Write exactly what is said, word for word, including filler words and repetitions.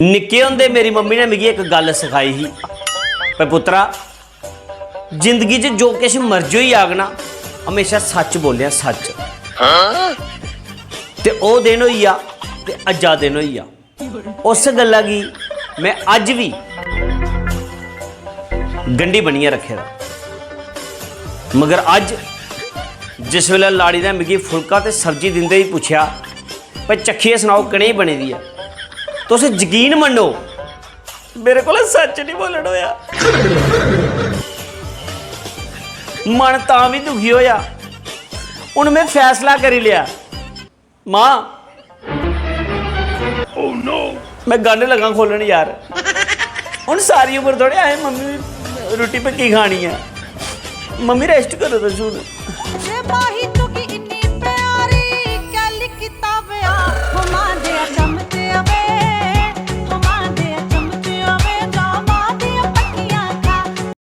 निक्के होंदे मेरी मम्मी ने मिगी इक गल्ल सखाई ही, "भाई पुत्तरा, जिंदगी च जो किश मर्जी होई जाग ना, म्हेशा सच्च बोलेआं, सच्च।" ते ओह् दिन होई गेआ ते अज्जा दिन होई गेआ। उस गल्ला गी में अज्ज बी गंढी बनियै रक्खे दा। मगर अज्ज जिस बेल्लै लाड़ी ने मिगी फुलका ते सब्जी दिंदे ही पुच्छेआ, "भाई, चक्खियै सनाओ, कनेही बनी दी ऐ?" तुस यकीन मन्नो, मेरे कोला सच्च नहीं बोलन होया। मन तां भी दुखी होया। हून में फैसला करी लिया, मां, मैं गंढ लगा खोलन यार। हून सारी उम्र थोड़े असें मम्मी दी रुट्टी पक्की खानी ऐ। मम्मी, रेस्ट करो तुस हून।